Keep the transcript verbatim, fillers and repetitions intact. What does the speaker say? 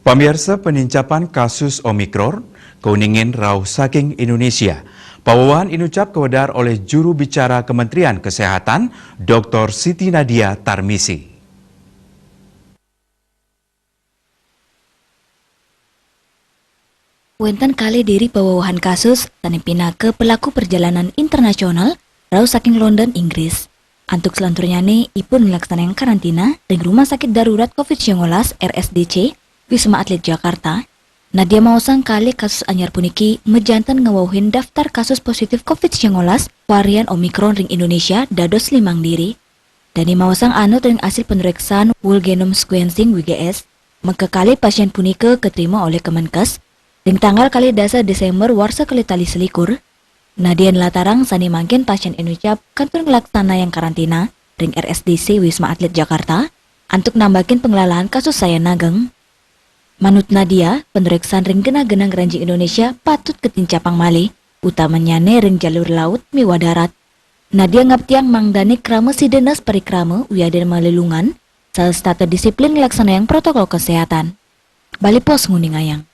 Pamiarsa, panincapan kasus Omicron kauningin rauh saking Indonesia. Pawawahan inucap kawedar olih juru bicara Kementerian Kesehatan, Doktor Siti Nadia Tarmizi. Wénten kalih diri pawawahan kasus sané pinaka pelaku perjalanan internasional rauh saking London, Inggris. Antuk selanturnyané ipun nglaksanayang karantina ring Rumah Sakit Darurat covid sembilan belas, R S D C, Wisma Atlet Jakarta. Nadia maosang kalih kasus anyar puniki majanten ngawauhin daftar kasus positif covid sembilan belas varian Omicron ring Indonesia dados limang diri. Dané maosang anut ring asil panreksaan whole genome sequencing, W G S, maka kalih pasien punika katrima olih Kemenkes ring tanggal kalih dasa Desember warsa kalih tali selikur. Nadia nlatarang sané mangkin pasien inucap kantun nglaksanayang karantina ring R S D C Wisma Atlet Jakarta antuk nambakin panglalaan kasus sayan ageng. Manut Nadia, panreksaan ring genah-genah ngranjing Indonesia patut katincapang malih, utamanyané ring jalur laut miwah darat. Nadia ngaptiang mangdané krama sida nes parikrama wiadin malelungan, saha setata disiplin nglaksanayang protokol kesehatan. Bali Post nguningayang.